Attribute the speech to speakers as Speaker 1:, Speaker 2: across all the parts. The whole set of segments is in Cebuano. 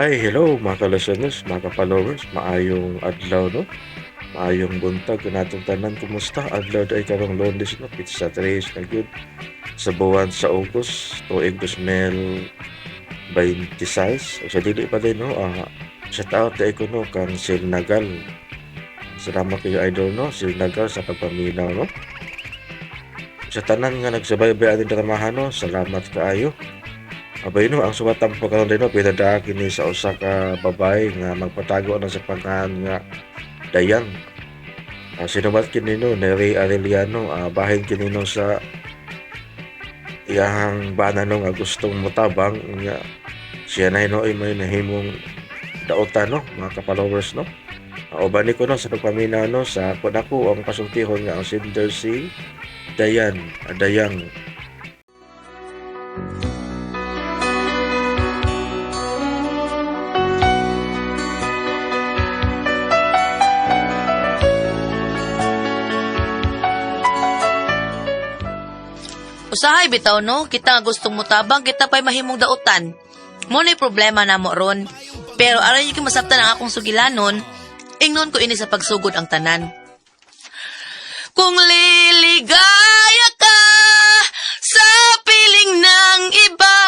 Speaker 1: Ay, hello mga ka-listeners, mga ka-followers, maayong adlaw, no? Maayong buntag natong tanan, kumusta? Adlaw day karong Lunes, no? Pizza 3 na good. Sa buwan sa August, tuig 2026. O sa dili pa din, no? Shout out day ko, no, kang Sir Nagal. Salamat kayo, idol, no? Sir Nagal sa pagpaminaw, no? Sa tanan nga nagsubaybay ating dramahan, no? Salamat kaayo. Abay no, ang suwatang pagkaroon din no, pinadaa kini sa usa ka babae nga magpatago na sa pangalan nga Dayang. Sinumat kini no, ni Ray Arellano, bahin kini no sa iyahang bana no nga gustong motabang nga siya na ay may nahimong dautan no, mga ka-followers no. Uban ko no sa pagpaminaw no sa kun ako ang kasultihon nga ang sender si Dayan, Dayang.
Speaker 2: Usahay bitaw no, kita nga gustong mutabang, kita pa'y mahimong dautan. Mo na'y problema na mo ron. Pero aron yung masabtan ang akong sugilanon, ingnon ko ini sa pagsugod ang tanan. Kung liligaya ka sa piling ng iba,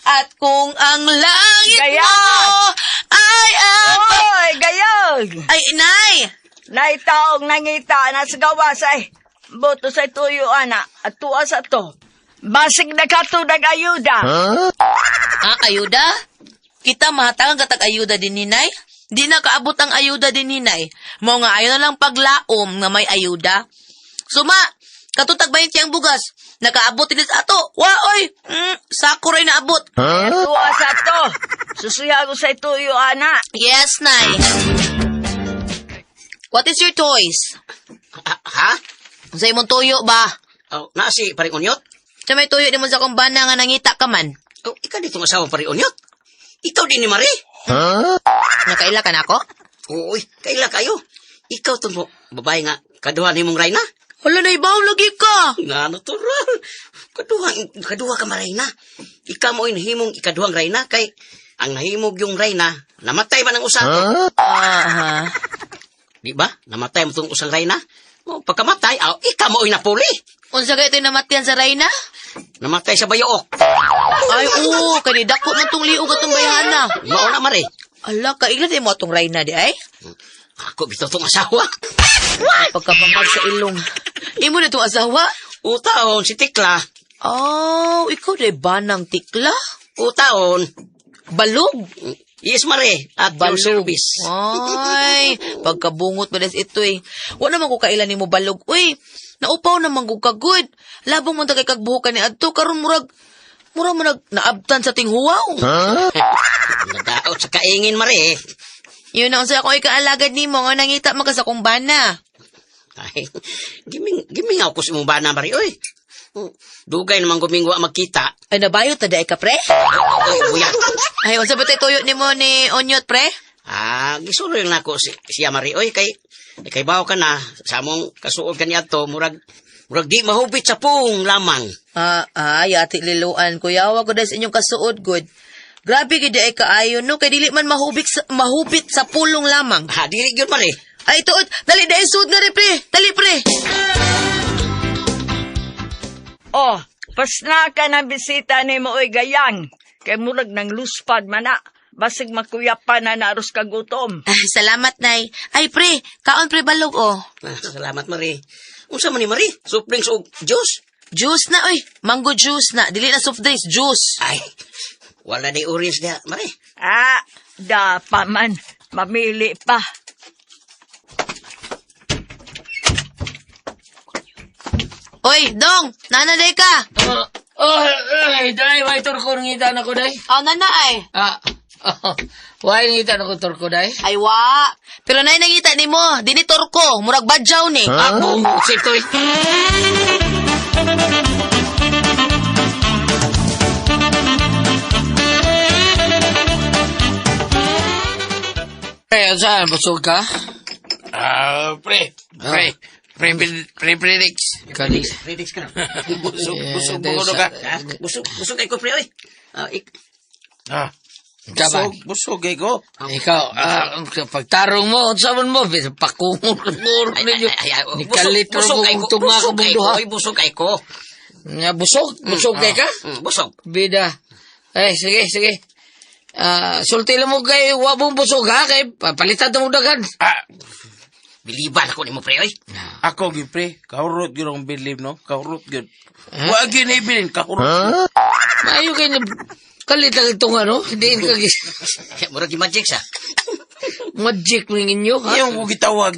Speaker 2: at kung ang langit
Speaker 3: Gaya!
Speaker 2: mo ay ang...
Speaker 3: Oy, gayog!
Speaker 2: Ay, inay!
Speaker 3: Naitaong nangita na sa gawas ay boto sa tuyo ana at tuwa sa to. Basig na katunag ayuda.
Speaker 2: Ah, ayuda? Kita mahatangan katag ayuda din ninay? Di na kaabot ang ayuda din ninay. Mao nga ayo na lang paglaom nga may ayuda. Suma, katutag 20 ang bugas. Nakaabot din sa ato. Wa oy, sako ray naabot.
Speaker 3: Tuwa sa to. Susuyago sa tuyo ana.
Speaker 2: Yes, nay. What is your toys?
Speaker 4: Ha?
Speaker 2: Sa imong tuyo ba?
Speaker 4: Oh, naa si paring unyot?
Speaker 2: Sa may tuyo nimo sa akong bana nga nangita ka man.
Speaker 4: Oh, ikaw dito asawa paring unyot? Ikaw din ni Marie?
Speaker 2: Nakaila ka nako?
Speaker 4: Uy, kaila kayo. Ikaw tong babae nga, kaduha ni mong Reyna.
Speaker 2: Hala na ibaw lagi ka.
Speaker 4: Nga natural. Kaduha, kaduha ka marayna. Ikaw mo nahimong ikaduhang Reyna kay ang nahimog yung Reyna, namatay ba ng usa?
Speaker 2: Ah,
Speaker 4: Di ba? Namatay mo tong usang Reyna. Oh, pagkamatay, aw, ikaw mo napuli.
Speaker 2: Unsa kay ito'y namatian sa Reyna?
Speaker 4: Namatay sa bayok.
Speaker 2: Ay, oo, kani dako man tong liog atong bayhana.
Speaker 4: Mao na mare.
Speaker 2: Ala, kaila di mo atong Reyna di ay?
Speaker 4: Ako bitaw tong asawa.
Speaker 2: Pagkabangag sa ilong. Imo na tong asawa?
Speaker 4: Utaon si Tikla.
Speaker 2: Oh, ikaw di ba ng tikla?
Speaker 4: Utaon.
Speaker 2: Balog.
Speaker 4: Yes, Mare. At your service.
Speaker 2: Ay, pagkabungot ba ito eh. Wala naman ko kailan nimo balog. Uy, naupaw naman ko kagud. Labong mo ta kay kagbuhukan ni adto karon murag murag mo nag naabtan sa tinghuwaw.
Speaker 4: Nadaot sa kaingin, Mare.
Speaker 2: Yun ang unsa ako ikaalagad nimo nga nangita man ka sa akong bana.
Speaker 4: Ay, gimingaw ko sa imong bana, Mare. Uy, dugay naman gumingwa magkita.
Speaker 2: Ay nabayo ta daay ka pre?
Speaker 4: Uy, buya.
Speaker 2: Ay unsa ba tay tuyo nimo ni Onyot pre?
Speaker 4: Ah, gisuroy lang nako si, siya, Mare. Uy, kay bawo ka na. Sa among kasuod kaniya to, murag di mahubit sa puong lamang.
Speaker 2: Ah, ay ati liluan kuya wa ko sa inyong kasuod good. Grabe gid ay kaayo no kay dili man mahubit sa pulong lamang.
Speaker 4: Ha, dili gyud, Mare.
Speaker 2: Ay tuod, dali dai suod nga rin pre. Dali pre.
Speaker 3: Oh, pasna ka ng bisita ni mo oy gayang. Kay murag nang luspad mana. Basig makuyapan na naros kagutom.
Speaker 2: Ah, salamat nay. Ay pre, kaon pre balog oh.
Speaker 4: Ah, salamat, Mare. Unsa man ni Mare? Soft drinks og juice?
Speaker 2: Juice na oy, mango juice na. Dili na soft drinks, juice.
Speaker 4: Ay, wala ni orange diha, Mare.
Speaker 3: Ah, da pa man. Mamili pa.
Speaker 2: Oy, dong, nana day ka.
Speaker 5: Oh, ay, day, may turko ngita na ko, day.
Speaker 2: Oh, nana ay.
Speaker 5: Ah, oh, why ngita na ko turko, day?
Speaker 2: Ay wa. Pero nay nangita nimo, dini torko, murag badyaw ni.
Speaker 5: Ah, buong sito, eh. Eh, saan? Busog ka?
Speaker 6: Ah, pre, pre, pre, pre, pre,
Speaker 5: Kalis.
Speaker 4: Predix ka na.
Speaker 6: Busog,
Speaker 5: Eh,
Speaker 6: busog
Speaker 5: dahil
Speaker 6: mo ka.
Speaker 4: Ha? Busog, busog kay ko, pre, oy. Ah,
Speaker 6: Ah,
Speaker 5: Busog,
Speaker 6: Busog,
Speaker 5: busog
Speaker 6: eh ko.
Speaker 5: Ikaw, pagtarong mo, unsa man mo, pakungor ninyo.
Speaker 4: Ay,
Speaker 5: Nikalit
Speaker 4: busog,
Speaker 5: mo
Speaker 4: ay
Speaker 5: kung
Speaker 4: ko,
Speaker 5: tunga ka
Speaker 4: busog
Speaker 5: mong
Speaker 4: ay
Speaker 5: duha.
Speaker 4: ko, oy, busog ay ko.
Speaker 5: Nga, busog, busog kay ka?
Speaker 4: Busog.
Speaker 5: Bida. Ay, sige, sige. Sulti lang mo kay wabong busog ha, kay palitan mo daghan.
Speaker 6: Ah,
Speaker 4: Biliban ako nimo pre oy.
Speaker 6: ako gyud pre, kahurot gyud akong bilib no, kahurot gyud. Wa gyud na ibilin, kahurot. Huh?
Speaker 5: Maayo kay na kalit lang itong ano, hindi ka
Speaker 4: Murag yung magic sa.
Speaker 5: magic mo inyo ha.
Speaker 6: Iyong ko gitawag.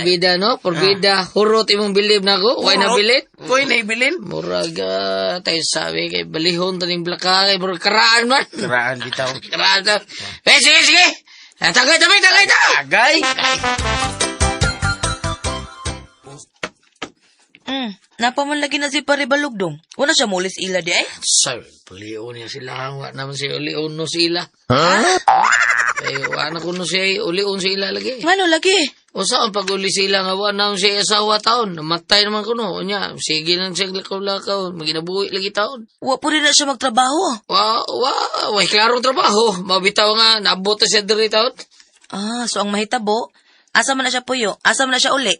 Speaker 5: Bida no, porbida, hurot imong bilib na ako, way na bilit.
Speaker 6: Way na ibilin.
Speaker 5: Murag tayo sabi kay balihon taning blaka kay murag karaan man.
Speaker 6: Karaan bitaw.
Speaker 5: Karaan ta. Eh, sige, sige. Tagay tabi, tagay ta.
Speaker 6: Agay.
Speaker 2: Napa man lagi na si pare Balugdong. Wala siya mulis ila di ay.
Speaker 5: Sorry, pulion niya sila. Wa naman si ulion no sila. Ha? Ay, wa na kuno siya ulion sila lagi.
Speaker 2: Ngano lagi?
Speaker 5: O saan pag uli sila nga wa na siya asawa taon. Namatay naman kuno. Unya, sige lang siya lakaw-lakaw. Maginabuhi lagi taon.
Speaker 2: Wa po rin na siya magtrabaho.
Speaker 5: Wa, wa, wa, klarong trabaho. Mabitaw nga, naabot na siya diri taon.
Speaker 2: Ah, so ang mahitabo, asa man na siya puyo? Asa man na siya uli?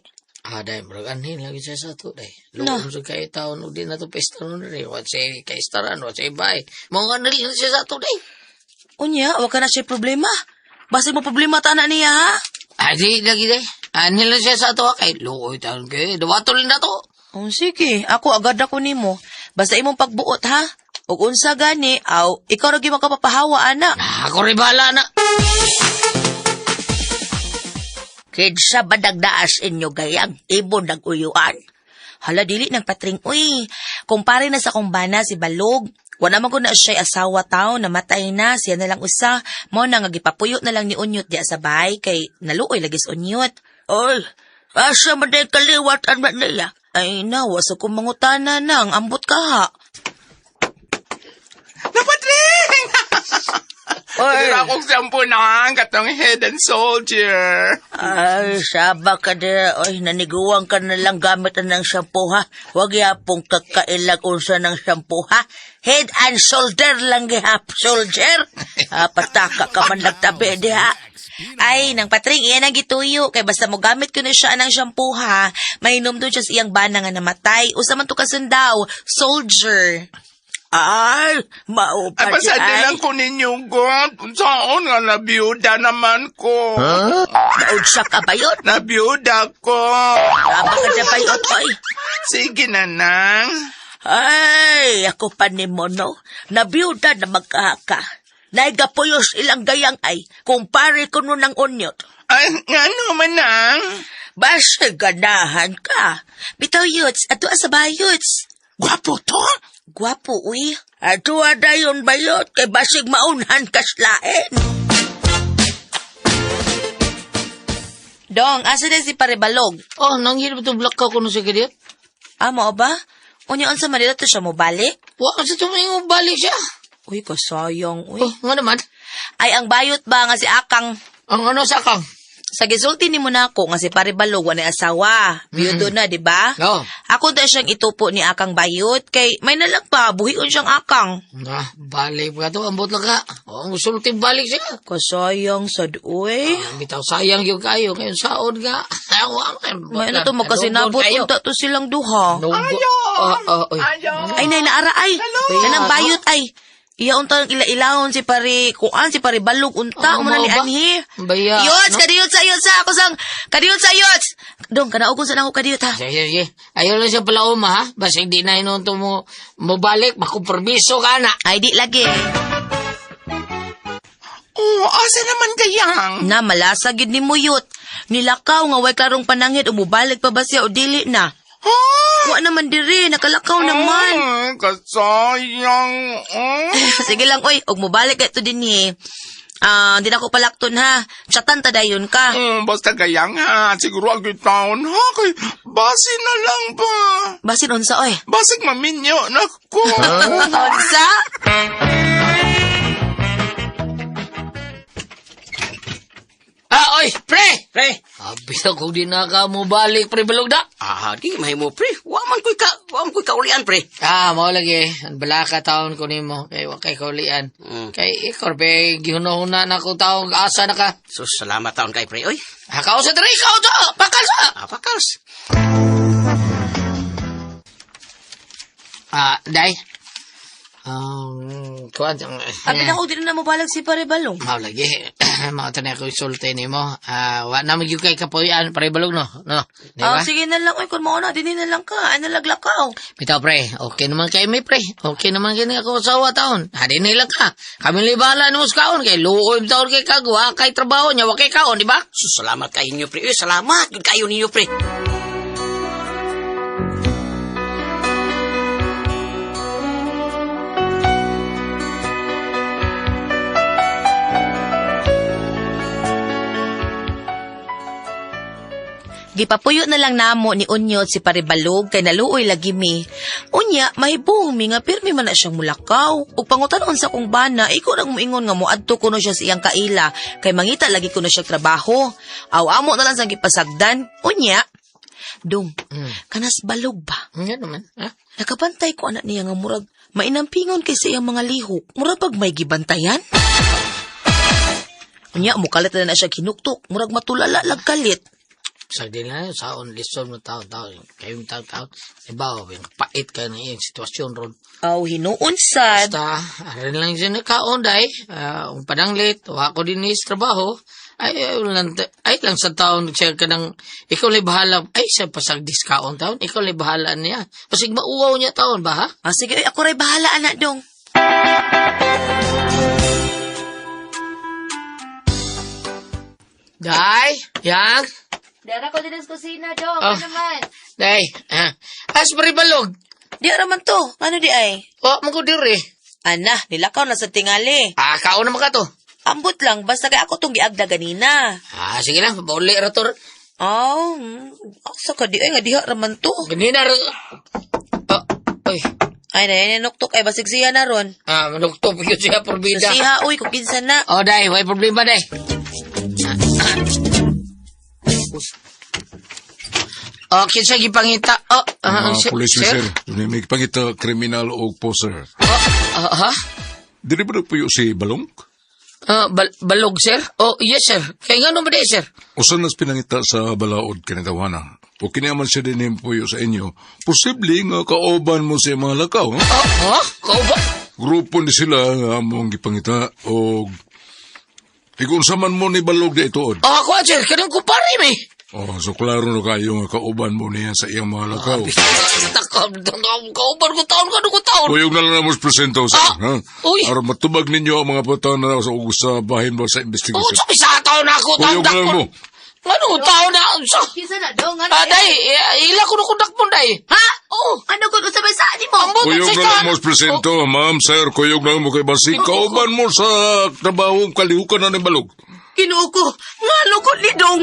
Speaker 5: Ah, dahil murag anhin lagi siya sa to, dahil.
Speaker 2: No.
Speaker 5: Luom sa kay taon, ug di na to pestaron diri. Wa siya kay staran, wa siya bay. Mga nga na siya sa to, dahil.
Speaker 2: Unya, wa ka na siya problema. Basig mo problema ta na niya ha?
Speaker 5: Ah, di lagi dahil. Anhin lang siya sa to, kay luoy taon kay. Duwato lang na to.
Speaker 2: Oh, sige, ako agad ako nimo. Basta imong pagbuot ha. Ug unsa gani, aw, ikaw ra gyud makapapahawa ana.
Speaker 5: Ah, ako rin bahala na.
Speaker 3: Kinsa ba nagdaas inyo gayang ibon naguyuan?
Speaker 2: Hala dili nang patring uy. Kumpare na sa kumbana si Balog. Wala man gud na siya asawa taw, namatay na siya na lang usa. Mao na nga gipapuyo na lang ni Unyot diya sa bahay kay naluoy lagi sa Unyot.
Speaker 3: Oy, asa man day kaliwat ang man niya?
Speaker 2: Ay na, wa sa kong mangutana nang ambot ka ha.
Speaker 6: Napatring!
Speaker 3: Oy,
Speaker 6: akong shampoo na ang katong head and soldier.
Speaker 3: ay, saba ka dira. Oy, naniguan ka na lang gamit na ng shampoo ha. Huwag yapong kakailag unsa ng shampoo ha. Head and shoulder lang gihap, soldier. Ah, pataka ka man nagtabi diha.
Speaker 2: Ay, nang patring iyan ang gituyo kay basta mo gamit ko na siya ng shampoo ha. Mahinom doon siya sa iyang bana nga namatay. Usa man to kasundaw, soldier.
Speaker 3: Ay, mao
Speaker 6: Ay,
Speaker 3: pa di
Speaker 6: pasada
Speaker 3: ay.
Speaker 6: lang ko ninyo, God. Saan nga nabiyuda naman ko?
Speaker 3: Maudsa ka ba yun?
Speaker 6: Nabiyuda ko.
Speaker 3: Tama ka na ba yun, oy?
Speaker 6: Sige na nang.
Speaker 3: Ay, ako pa ni Mono. Nabiyuda na magkahaka. Naigapuyos ilang gayang ay, kumpare ko nun ng unyot.
Speaker 6: Ay, nga man nang?
Speaker 3: Basta ganahan ka.
Speaker 2: Bitaw yuts, ato sa bayuts.
Speaker 6: Gwapo to?
Speaker 2: Gwapo uy.
Speaker 3: Ato dayon bayot, kay basig maunhan kaslain.
Speaker 2: Dong, asa na si Pare Balog?
Speaker 5: Oh, nanghirap itong black ka kuno siya kadiyot.
Speaker 2: Ah, mao ba? Unya unsa man dito siya mo balik?
Speaker 5: Wa ka sa tumingong balik siya.
Speaker 2: Uy, kasayang uy.
Speaker 5: Oh, nga naman.
Speaker 2: Ay, ang bayot ba nga si Akang?
Speaker 5: Ang ano sa kang?
Speaker 2: Sa gisulti ni mo na ako nga si Pare Balog wa na asawa. Biyudo na, di ba?
Speaker 5: No.
Speaker 2: Ako da siyang itupo ni Akang bayot kay may nalang pa buhion siyang Akang.
Speaker 5: Na, balik pa to. Ambot lang ka. Oh, ang sulti balik siya.
Speaker 2: Kasayang sad uy.
Speaker 5: Ah, bitaw sayang yung kayo. Ngayon saon ka. Ayaw,
Speaker 2: May ano to magkasinabot unta to silang duha.
Speaker 5: Ayo! Oy.
Speaker 2: Ay nay naara ay. Kanang bayot ay. Iya unta ang ila-ilahon si pare kuan si pare Balog unta
Speaker 5: Oh,
Speaker 2: mo na ni
Speaker 5: mao ba?
Speaker 2: anhi.
Speaker 5: Baya,
Speaker 2: Yots,
Speaker 5: no?
Speaker 2: kadiyot sa yots sa ako sang kadiyot sa yots. Dong kanaogon sa nako kadiyot ha.
Speaker 5: Sige, sige, sige. Ayaw lang siya pala uma, ha? Basta hindi na inon to mo, mo balik, makumpermiso ka na.
Speaker 2: Ay di lagi.
Speaker 6: Oh, asa naman kayang?
Speaker 2: Na malasa gid ni Muyot. Nilakaw nga way karong panangit umubalik pa ba siya o dili na.
Speaker 6: Ha?
Speaker 2: Wa naman diri nakalakaw naman.
Speaker 6: Ay, kasayang. Oh.
Speaker 2: Sige lang oy, og mobalik kay to dinhi. Ah, di na ko palakton ha. Chatan ta dayon ka.
Speaker 6: Basta gayang ha. Siguro ang taon ha. Kay, base na lang ba?
Speaker 2: Basin unsa oy.
Speaker 6: Basig maminyo na ko.
Speaker 2: Unsa?
Speaker 5: Ah, oy, pre! Pre!
Speaker 4: Pre.
Speaker 5: Abi na kung di na ka mo balik, pre, balog na.
Speaker 4: Ah, di mahimo pre. Wa man ko'y kaulian pre.
Speaker 5: Ah, mao lagi. Ang balaka taon ko nimo kay wa kay kaulian. Kay ikaw be gihuna-huna na ko taong asa na ka.
Speaker 4: So salamat taon kay pre oy.
Speaker 5: Hakaw sa diri ikaw to. Pakal sa.
Speaker 4: Ah, pakals.
Speaker 5: Ah, day. Kuan
Speaker 2: Abi na ko di na mo balag si pare balong.
Speaker 5: Mao lagi. Mao tanay ko isulti nimo. Ah, wa na magyud kay kapuyan pare balog no. No. Di
Speaker 2: Ah,
Speaker 5: ba?
Speaker 2: sige na lang. Uy, kung mauna, dinhi na lang ka. Ay, nalaglakaw.
Speaker 5: Bitaw pre, okay naman kay mi pre. Okay naman kay ako asawa taon. Hadi na lang ka. Kami libala nimo sa kaon kay luoy taon kay kagwa kay trabaho niya wa kay kaon, di ba?
Speaker 4: So salamat kayo ninyo pre. Oy, salamat gud kayo ninyo pre.
Speaker 2: Gipapuyo na lang namo ni Unyot si Paribalog kay naluoy lagi mi. Unya, mahibong mi nga pirmi man na siyang mulakaw. Ug pangutan-on sa kong bana, ikaw nang muingon nga moadto kuno siya sa iyang kaila kay mangita lagi kuno siya trabaho. Aw amo na lang sang gipasagdan. Unya, dong, kanas balog ba?
Speaker 5: Nga naman, ha?
Speaker 2: Nakabantay ko anak niya nga murag mainampingon kay sa iyang mga lihok. Murag pag may gibantayan. Unya, mukalit na na siya kinuktok. Murag matulala lag kalit.
Speaker 5: Sa di na saon lison mo taon taon kayong taon taon. Iba yung pait kayo ng iyang sitwasyon ron.
Speaker 2: Aw, hinuon sad.
Speaker 5: Basta arin lang siya nakaon day. Ah, ang pananglit, wa ko din is trabaho. Ay, ay, lang, ay lang sa taon siya kanang ikaw lay bahala ay sa pasagdis kaon taon ikaw lay bahala niya basig mauwaw niya taon ba ha.
Speaker 2: Ah, sige, ay, ako ray bahala, anak dong.
Speaker 5: Day, yang,
Speaker 2: Dara ko din sa kusina, dong.
Speaker 5: Oh.
Speaker 2: Ano man?
Speaker 5: day. Ah, as balog.
Speaker 2: Di raman to. Ano di ay?
Speaker 5: Wa mo ko diri.
Speaker 2: Ana, nilakaw na sa tingali.
Speaker 5: Ah, kaon naman ka to.
Speaker 2: Ambot lang, basta kay ako tong giagda ganina.
Speaker 5: Ah, sige lang, pauli ra to.
Speaker 2: Aw, asa ka di ay nga diha raman to.
Speaker 5: Ganina ra. Ah, ay.
Speaker 2: Ay, na nuktok ay basig siya na ron.
Speaker 5: Ah, manuktob yun siya porbida.
Speaker 2: Susiha, uy, kung kinsa na.
Speaker 5: Oh, day, way problema day. Oh, kinsa gipangita? Oh, ah,
Speaker 7: Mga police
Speaker 5: sir?
Speaker 7: sir. May pangita kriminal o poser.
Speaker 5: Oh, ah, ha?
Speaker 7: Dili ba nagpuyo si Balong?
Speaker 5: Ah, balog, sir? Oh, yes, sir. Kaya nga ba day, sir?
Speaker 7: Usan nas pinangita sa balaod kanitawana. O kiniaman siya din yung puyo sa inyo. Posible nga kauban mo sa mga lakaw. Ha?
Speaker 5: Oh, ha? Kauba?
Speaker 7: Grupo ni sila nga among gipangita o igunsa man mo ni Balog di ituod.
Speaker 5: Oh, ako, sir. Kanang kumpare, mi.
Speaker 7: Oh, so klaro na kayo nga kauban mo niya sa iyang mga lakaw.
Speaker 5: Takam, kauban ko taon, kano ko taon.
Speaker 7: Kuyog na lang na mo presento sa,
Speaker 5: Ah!
Speaker 7: ha?
Speaker 5: Uy!
Speaker 7: Aron matubag ninyo ang mga pataw na sa, sa bahin ba sa
Speaker 5: Oh,
Speaker 7: investigasyon.
Speaker 5: sabi sa taon na ako, taon
Speaker 7: Kuyog na lang mo.
Speaker 5: Ano taon na? Sa,
Speaker 2: Kinsa na, dong? Ano?
Speaker 5: ah, day, ila ko na kundak mo, day.
Speaker 2: Ha?
Speaker 5: Oh,
Speaker 2: Ano kung usabay sa ani mo?
Speaker 5: Ambot,
Speaker 7: Kuyog
Speaker 5: sa
Speaker 7: na lang mo presento, ma'am, sir, kuyog na lang mo kay Basig. Kauban mo sa trabaho kalihukan na ni Balog.
Speaker 2: Ginoo ko, ngano ko ni dong?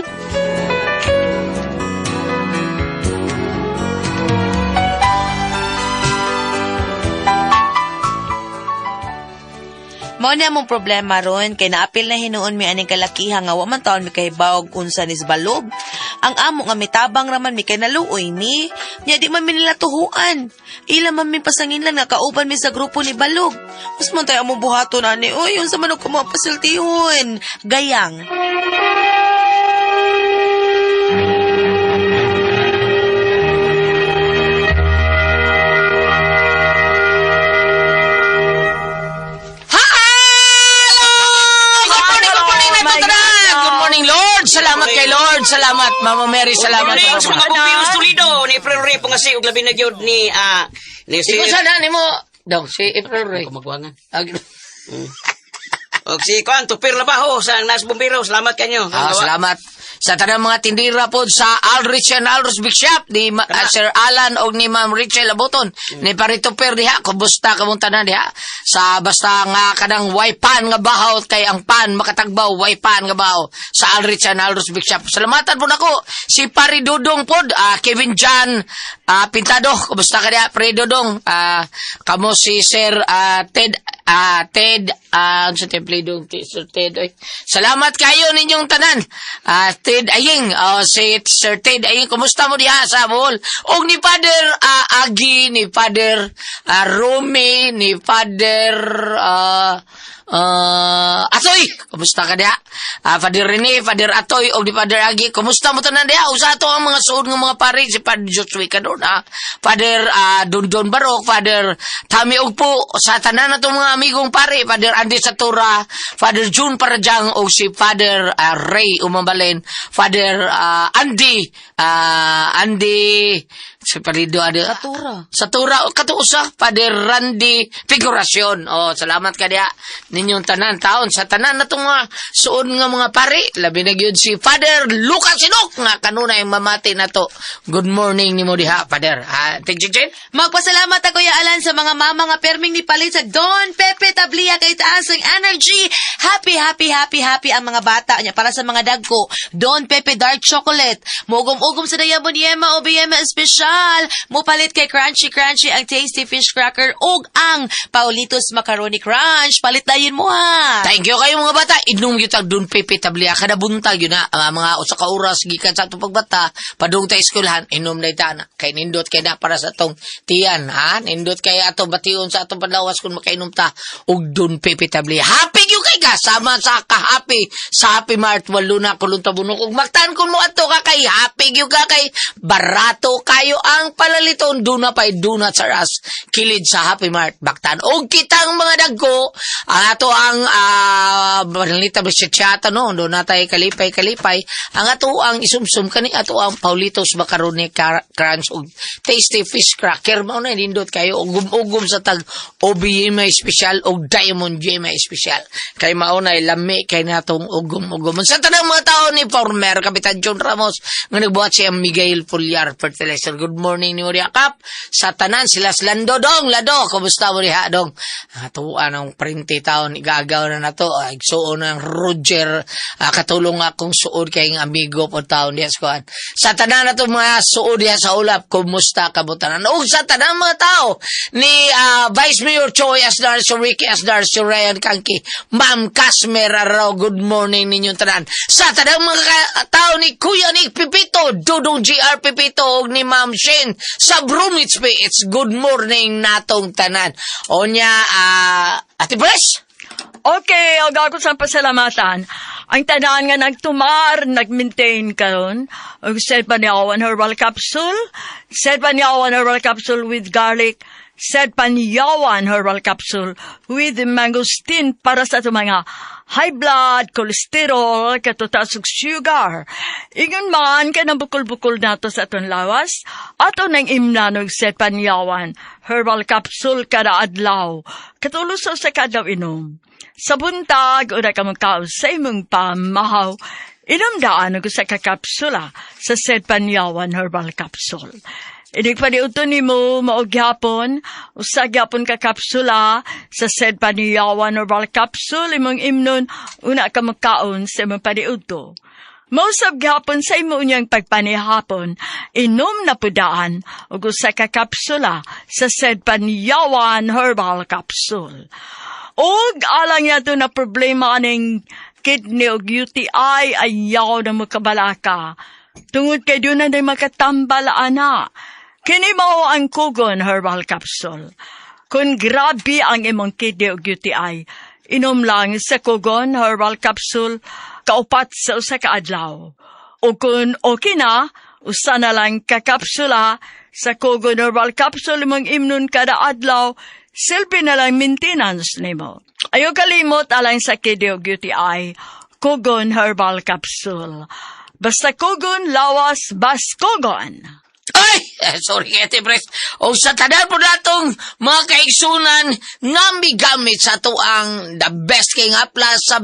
Speaker 2: Mao ni among problema ron kay naapil na hinuon mi aning kalakiha nga wa man taon mi kahibaw og unsa ni balog. Ang amo nga mitabang raman mi kay naluoy mi. Nya di man mi nila tuhuan. Ila man mi pasanginlan nga kauban mi sa grupo ni Balog. Mas man tayo among buhaton ani oy unsa man og kumo pasiltihon. Gayang.
Speaker 5: Hello! Good morning, good morning na tanan! Good morning, Lord! Salamat kay Lord! Salamat, Mama Mary, salamat.
Speaker 4: Good morning sa mga bumbiros Toledo ni April Ray Pungasi ug labi na gyud ni ah ni si
Speaker 5: Ikaw sana nimo Dong, si April Ray.
Speaker 4: Kumagwangan.
Speaker 5: Ah,
Speaker 4: Og si Kuan Tupir Labaho sa Nas Bumbiro, salamat kanyo.
Speaker 5: Ah, salamat sa tanang mga tindira po sa Alrich and Alrich Big Shop ni Sir Alan og ni Ma'am Rachel Aboton ni Parito Per diha kumusta kamong tanan diha sa basta nga kanang way pan nga bahaw kay ang pan makatagbaw way pan nga bahaw sa Alrich and Alrich Big Shop. Salamatan po nako si Pari Dudong pod, Kevin John Pintado, kumusta ka diha Pari Dudong? Kamo si Sir Ted Ted, sa temple dong, Sir Ted, oy. Salamat kayo ninyong tanan. Ted Aying. Oh, si Sir Ted Aying, kumusta mo diha sa Bohol? Og ni Father Agi, ni Father Rumi, ni Father Atoy, kumusta ka diha? Father Rene, Father Atoy, og ni Father Agi, kumusta mo tanan diha? Usa ato ang mga suod nga mga pari, si Father Joshua Cadona, Father Dondon Barok, Father Tami Ugpo, sa tanan na mga amigong pari, Father Andy Satura, Father June Parajang, og si Father Ray Umambalin, Father Andy, Andy, si Palido, Adi,
Speaker 2: Satura.
Speaker 5: Satura, katuusa, Father Randy Figuracion. Oh, salamat ka diha ninyong tanan taon sa tanan na itong mga suod nga mga pari. Labi na gyud si Father Lucas Sinok nga kanunay mamati na to. Good morning nimo diha, Father. Ha, Ate Jen?
Speaker 2: Magpasalamat ako, Kuya Alan, sa mga mama nga perming ni palit sa Don Pepe Tablia kay taas ang energy. Happy, happy, happy, happy ang mga bata niya para sa mga dagko. Don Pepe Dark Chocolate. Mugom-ugom sa Dayabon Yema o Biyema Espesyal. Mupalit kay Crunchy Crunchy ang Tasty Fish Cracker ug ang Paulitos Macaroni Crunch. Palit dayon mo ha.
Speaker 5: Thank you kayo mga bata. Inom gyud tag Don Pepe Tablia kada buntag yun na mga usa ka oras gikan sa atong pagbata padung ta eskwelahan inom na ta na kay nindot kay na para sa atong tiyan, ha, nindot kay ato bation sa atong panlawas kung makainom ta og Don Pepe Tablia. Happy gyud kay ka sama sa ka-happy sa Happy Mart walo na kulong tabunok ug Mactan kun mo adto ka kay happy gyud ka kay barato kayo ang palaliton. Duna pay Donut sa ras kilid sa Happy Mart Mactan. Og kitang mga dagko ang ato ang banalita ba no, do na tay kalipay kalipay ang ato ang isumsum kani ato ang Paulitos Macaroni Crunch ug Tasty Fish Cracker. Mao na nindot kayo ugum-ugum sa tag OBM Special ug Diamond GMA Special kay mao na lami kay natong ugum-ugum sa tanang mga tao ni former Kapitan John Ramos nga nagbuhat si Miguel Pulyar Fertilizer. Good morning ni Uri Akap sa tanan sila Lando dong Lado, kumusta mo diha dong? Atuan ang printi taon igagaw na nato ay suon ng Roger, katulong akong suod kay ang amigo po taon diha sa kuan. Sa tanan nato mga suod diha sa ulap, kumusta ka mo tanan? Ug sa tanan mga tao ni Vice Mayor Choi Asdar, si Ricky Asdar, si Ryan Kanki, Ma'am Casmer Arao, good morning ninyong tanan. Sa tanang mga tao ni Kuya Nick Pipito, Dudong GR Pipito ug ni Ma'am Shin sa Brumits PH, good morning natong tanan. Onya, Ate Bres.
Speaker 8: Okay, og ako sa pasalamatan. Ang tanan nga nagtumar, nag-maintain karon og Sedpanyawan Herbal Capsule, Sedpanyawan Herbal Capsule with garlic, Sedpanyawan Herbal Capsule with mangosteen para sa atong mga high blood, cholesterol, katotaas ug sugar. Ingon man kay nang bukol-bukol nato sa atong lawas, ato nang imnan og Sedpanyawan Herbal Capsule kada adlaw. Katulo sa usa ka adlaw inom. Sa buntag, ura ka magkaon sa imong pamahaw, inom daan og usa ka kapsula sa Sedpanyawan Herbal Capsule. Inig paniudto nimo mao gyapon, usa gyapon ka kapsula sa Sedpanyawan Herbal Capsule imong imnon una ka magkaon sa imong paniudto. Mausab gyapon sa imo unyang pagpanihapon, inom na pudaan og usa ka kapsula sa Sedpanyawan Herbal Capsule. Og alang yato na problema aning kidney og UTI, ayaw na makabalaka. Tungod kay doon na makatambal ana. Kini mao ang Kugon Herbal Capsule. Kung grabe ang imong kidney og UTI, inom lang sa Kugon Herbal Capsule kaupat sa usa ka adlaw. O kung okay na, usa na lang ka kapsula sa Kugon Herbal Capsule imong imnon kada adlaw, silbi na lang maintenance nimo. Ayaw kalimot alang sa kidney og UTI, Kugon Herbal Capsule. Basta Kugon, lawas, bas Kugon.
Speaker 5: Ay! Sorry, Ate Pres. O sa tanan po natong mga kaigsunan nga migamit sa ato ang the best kay nga haplas sa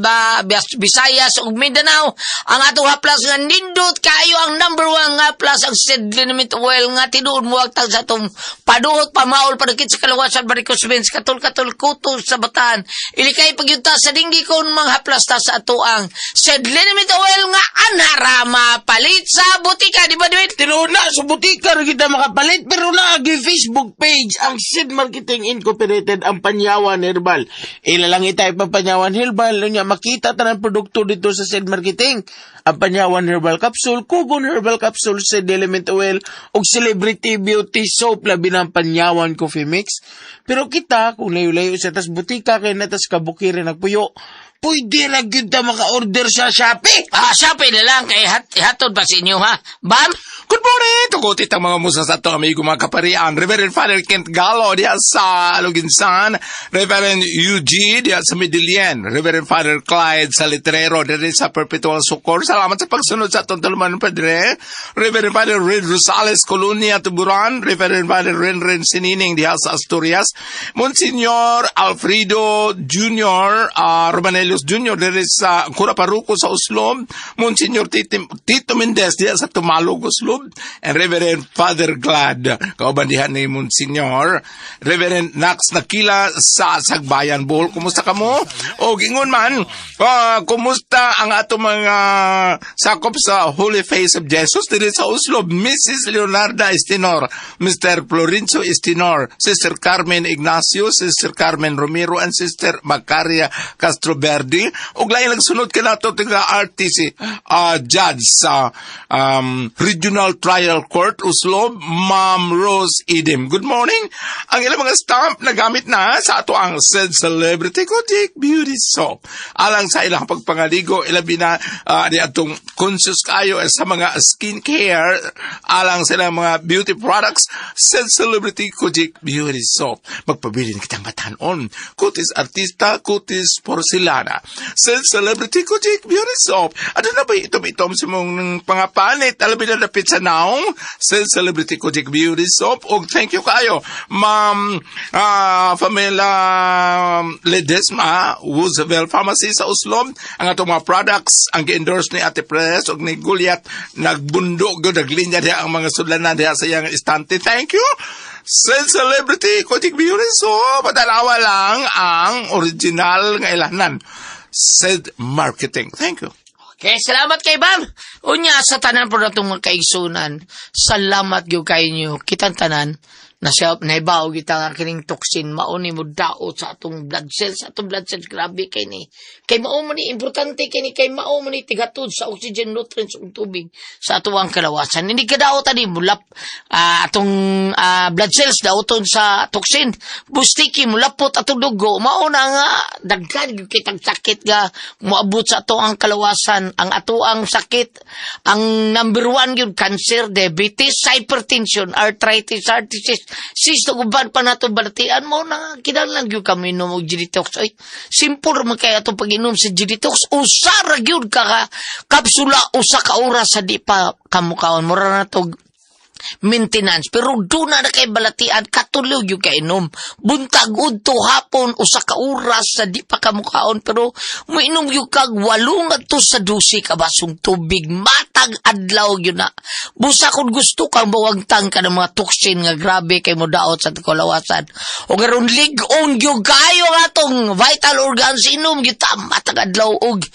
Speaker 5: Visayas ug Mindanao. Ang atong haplas nga nindot kayo ang number one nga haplas ang Seed Liniment Oil nga tinuod mo agtag sa atong paduhot, pamaol, padakit sa kalawasan, varicose veins, katul-katul, kuto sa bataan. Ilikay pagyunta sa dinggi kon mga haplas ta sa ato ang Seed Liniment Oil nga Anara mapalit sa butika, di ba, Dwayne?
Speaker 6: Tinuod na, sa butika ra kita makapalit, pero naagi Facebook page ang Seed Marketing Incorporated ang Panyawan Herbal. Ila lang itay pa Panyawan Herbal, unya makita tanan produkto dito sa Seed Marketing. Ang Panyawan Herbal Capsule, Kugon Herbal Capsule, Seed Element Oil, ug Celebrity Beauty Soap, labi na ang Panyawan Coffee Mix. Pero kita, kung layo-layo sa tas butika, kay natas kabukirin nagpuyo, pwede ra gyud ta maka-order sa Shopee.
Speaker 5: Ah, Shopee na lang kay hatod pa sa inyo, ha? Bam?
Speaker 9: Good morning! Tugutit ang mga musa sa atong amigo mga kaparian. Reverend Father Kent Gallo diya sa Aloginsan. Reverend Eugene diya sa Medellin. Reverend Father Clyde sa Litrero diri sa Perpetual Succor. Salamat sa pagsunod sa atong tulumanon, Padre. Reverend Father Red Rosales, Colonia, Tuburan. Reverend Father Renren Sinining diya sa Asturias. Monsignor Alfredo Jr. Romanelios Jr. diri sa Curaparuco sa Oslob. Monsignor Tito Mendez diya sa Tumalog, Oslob. And Reverend Father Glad, kauban diha ni Monsignor Reverend Nax Nakila sa Sagbayan, Bohol. Kumusta ka mo? O gingon man, kumusta ang ato mga sakop sa Holy Face of Jesus diri sa Oslob? Mrs. Leonarda Estinor, Mr. Florencio Estinor, Sister Carmen Ignacio, Sister Carmen Romero, and Sister Macaria Castro Verdi. Ug lain nagsunod kanato taga RTC judge sa Regional Trial Court Oslob, Ma'am Rose Edim. Good morning. Ang ilang mga stamp na gamit na sa ato ang said Celebrity Kojic Beauty Soap. Alang sa ilang pagpangaligo, ilabi na di atong conscious kayo sa mga skincare, alang sa ilang mga beauty products, said Celebrity Kojic Beauty Soap. Magpabilin kitang batanon. Kutis artista, kutis porcelana. Said Celebrity Kojic Beauty Soap. Ano na ba itom-itom sa mong pangapanit? Alabi na dapit sa naong said Celebrity Kojic Beauty Soap. Og thank you kayo, Ma'am Famela Ledesma, Roosevelt Pharmacy sa Oslob. Ang atong mga products, ang gi-endorse ni Ate Pres og ni Goliath, nagbundo gyud, naglinya diha ang mga sudlanan diha sa iyang istante. Thank you. Said Celebrity Kojic Beauty Soap. Patalawa lang ang original nga ilanan. Said Marketing. Thank you.
Speaker 5: Okay, salamat kay Bam. Unya sa tanan po natong mga kaigsunan. Salamat gyud kay inyo. Kitang tanan na siya naibaw kita nga kining toxin mao ni mo daot sa atong blood cells, atong blood cells. Grabe kay ni, kay mao man ni importante kini, kay mao man ni tigatod sa oxygen, nutrients ug tubig sa atuang kalawasan. Hindi ka daot ani mulap atong blood cells daoton sa toxin, bustiki mulapot atong dugo, mao na nga daghan gyud kitang sakit nga moabot sa ato ang kalawasan. Ang ato ang sakit, ang number one gyud, cancer, diabetes, hypertension, arthritis, heart disease, cyst, uban pa nato balatian mo na kinahanglan gyud kami inom og G-Detox. Ay, simple ra man kay atong pag-inom sa G-Detox. Usa ra gyud ka kapsula, 1 ka oras sa di pa kamukaon, mura na tog maintenance, pero duna na kay balatian. Katulo gyud ka inom, buntag, udto, hapon, 1 ka oras sa di pa kamukaon, pero moinom gyud kag 8 ngadto sa 12 ka basong tubig matag adlaw gyud na. Busa kung gusto kang bawagtang ka ng mga toxin nga grabe kay mo daot sa kalawasan o karon lig-on gyud kayo nga atong vital organs, inom gyud ta matag adlaw og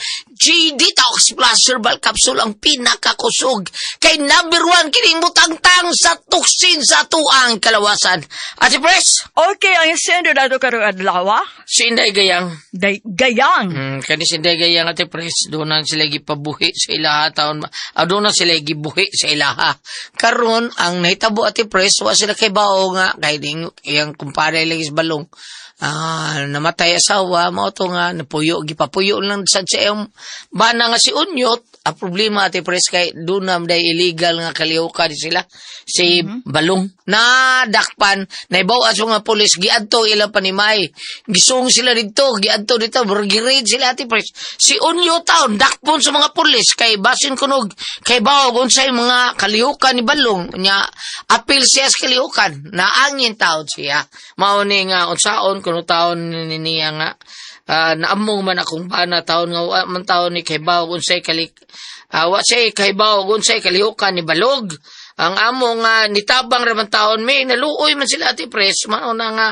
Speaker 5: G-Detox Plus Herbal Capsule, ang pinakakusog. Kay number one kining mutangtang sa toxin sa tuang kalawasan. Ate Pres,
Speaker 8: Okay, ang sender nato karong adlaw,
Speaker 5: si Inday Gayang.
Speaker 8: Day, Gayang.
Speaker 5: Kani si Inday Gayang, Ate Pres, doon na sila gipabuhi sa ilaha taon. Doon na sila gibuhi sa ilaha. Karon ang nahitabo, Ate Pres, wa sila kay bao nga kay ding iyang kumpare lagi sa balong. Namatay asawa mao to nga napuyo, gipapuyo lang sad sa iyang bana nga si Unyot. Ang problema, Ate Pres, kay doon na day illegal nga kalihukan sila si Balong na dakpan, naibaw sa mga pulis, giadto ilang panimay, gisung sila dito, giadto dito, gi-raid sila, Ate Pres. Si Unyo taon dakpon sa mga pulis kay basin kunog kay bawog unsay mga kalihukan ni Balong nya. Apil siya sa kalihukan, naangin taon siya. Mao ni nga unsaon kuno taon ni niya nga naamong man akong bana taon nga wa man taon ni kay bawog unsay kalik wa siya kay bawog unsay kalihukan ni Balog. Ang amo nga nitabang ra man taon mi, naluoy man sila, Ate Pres, mao na nga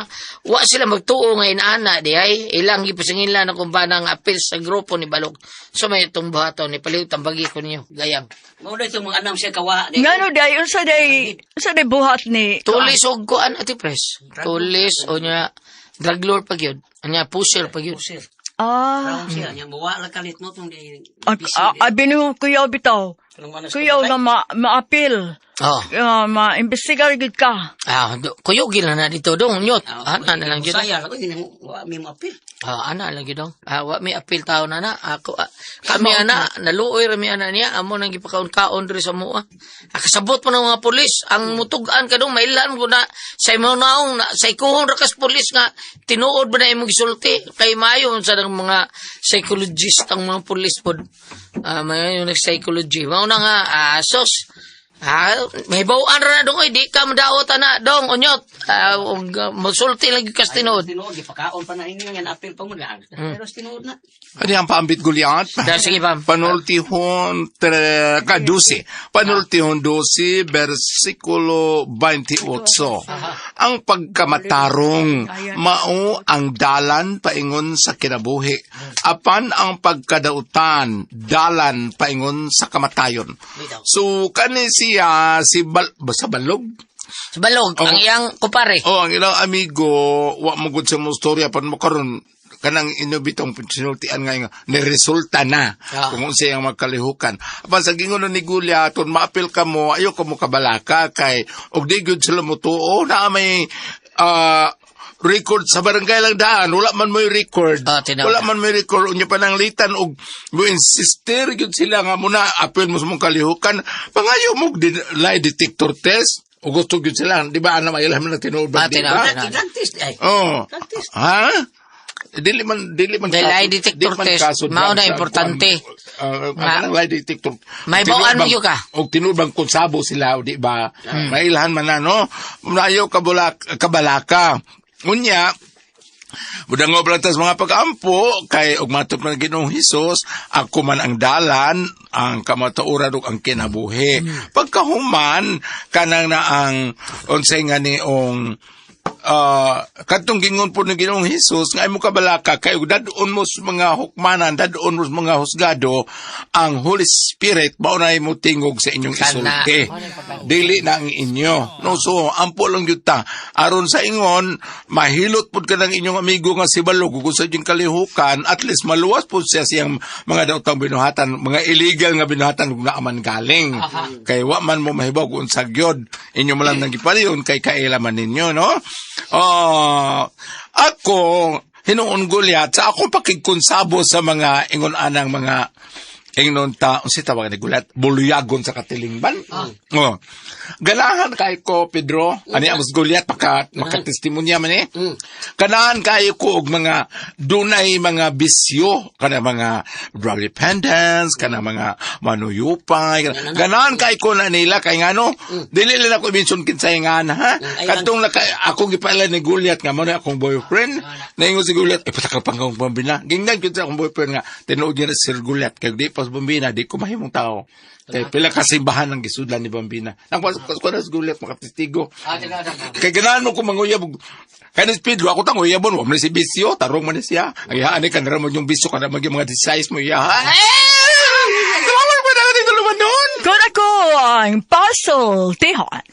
Speaker 5: wa sila magtuo nga inaana di ay ilang gipasingilan na kung ba nga apil sa grupo ni Balog. So may itong buhaton ni paliw tambagi ko ninyo gayam.
Speaker 4: Mao na itong mga anam siya kawa. Di.
Speaker 8: Ngano day unsa day buhat ni
Speaker 5: Tulis og kuan, Ate Pres. Tulis o nya drug lord pag yun. Anya pusher pag yun.
Speaker 4: Sir,
Speaker 8: Ah,
Speaker 4: round siya. Nya buwa lang kalit mo tong di.
Speaker 8: Abi no kuyaw bitaw. Kuyaw nga maapil.
Speaker 5: Oh.
Speaker 8: Ma-imbestigar gid ka.
Speaker 5: Ah, kuyog na na dito dong nyot. Ana na lang gyud.
Speaker 4: Saya lang ko wa mi maapil.
Speaker 5: Ah, ana lang gyud dong. Ah, wa mi apil tao na na. Ako kami ana naluoy ra mi ana niya amo nang gipakaon-kaon diri sa mua. Ah, kasabot pa ng mga pulis ang mutug-an ka dong mailan ko na sa imo naong na, sa ikuhon ra kas pulis nga tinuod ba na imong gisulti kay maayo sa ng mga psychologist ang mga pulis pod. Ah, may yung psychology. Mao na nga sos. Ah, may bawaan ra na dong oy, di ka madaot ana dong unyot. Ah, og mosulti lang gyud kas tinuod.
Speaker 4: Tinuod gipakaon pa na inyo yan apil pa mo lang. Pero tinuod na.
Speaker 9: Ano ang paambit Goliath?
Speaker 5: Da, sige, Pam.
Speaker 9: Panultihon tre, ka 12. Panultihon 12, versikulo 28. Ang pagkamatarong mao ang dalan paingon sa kinabuhi. Apan ang pagkadautan, dalan paingon sa kamatayon. So, kani siya, si ba, sa Balog?
Speaker 5: Sa Balog, ang iyang kupare.
Speaker 9: Oh, ang ilang amigo, wa mo gud sa mo storya pan mo karon kanang inubitong sinultian nga nga niresulta na kung unsa iyang magkalihukan. Apan sa gingon ni Goliath, kung maapil ka mo, ayo ka mo kabalaka kay og di gyud sila mo tuo na may record sa barangay lang daan, wala man mo'y record.
Speaker 5: Ah, tinaw.
Speaker 9: Wala man may record unya pananglitan og mo insister gyud sila nga muna apil mo sa mong kalihukan, pangayo mo lie detector test o gusto gyud sila, di ba, ana may ilham na tinuod ba,
Speaker 5: Ah,
Speaker 9: di
Speaker 5: tinaw,
Speaker 9: ba?
Speaker 5: tinaw.
Speaker 4: Dentist ay.
Speaker 9: Oh.
Speaker 4: Drug test.
Speaker 9: Ha? Dili man
Speaker 5: The lie detector
Speaker 9: di man
Speaker 5: test,
Speaker 9: kaso
Speaker 5: mao na
Speaker 9: drugs ang
Speaker 5: importante.
Speaker 9: kuan, ang lie detector.
Speaker 5: May bawaan mo yun ka.
Speaker 9: Og tinuod bang konsabo sila, o di ba? Mailhan man na, no? Ayaw kabalaka. Unya, Budang lang tas mga pag-ampo, kay og matop ng Ginoong Hesus, ako man ang dalan, ang kamatuoran ug ang kinabuhi. Pagkahuman, kanang na ang unsay nga niong kadtong gingon po ng Ginoong Hesus nga imo kabalaka kay ug dad-on mo sa mga hukmanan, dad-on mo sa mga husgado, ang Holy Spirit mao na mo tingog sa inyong
Speaker 5: Kana.
Speaker 9: isulti, dili na ang inyo, no? So ampo lang gyud ta aron sa ingon mahilot pud ka ng inyong amigo nga si Balog ug sa inyong kalihukan, at least maluwas pud siya siyang mga daotang binuhatan, mga illegal nga binuhatan ug naaman galing, kay wa man mo mahibaw kung unsa gyud inyo mo lang nang gipalion kay kaila man ninyo, no? Oh, ako hinuon Goliath sa akong pakigkonsabo sa mga ingon anang mga ingnon ta unsa tawag ni Goliath, buluyagon sa katilingban. Oh. Ganahan kay ko, Pedro, ani ang Goliath maka makatestimonya man eh. Ganahan kayo ko og mga dunay mga bisyo kana mga drug dependence, kana mga manuyupay. Ganahan kay ko na nila kay ngano dili lang ako i-mention kinsay nga na ha. Kadtong naka ako gipaila ni Goliath nga mo na akong boyfriend. Naingon si Goliath, eh patakal pang akong bambina. Gingnan gyud sa akong boyfriend nga tinuod niya na si Sir Goliath kay di pas bambina di ko mahimong tao. Kay pila ka simbahan ang gisudlan ni Bambina. Nang pas ko na si Goliath makatestigo. Kay ganahan mo ko manguyab. Kay ni Pedro ako tang uyabon, wa man si bisyo, tarong man ni siya. Ang ihaan ni kanara mo yung bisyo kana mo yung mga size mo iya. Eh! Salamat po na dito luman noon.
Speaker 8: Kun ako ang puzzle tihon.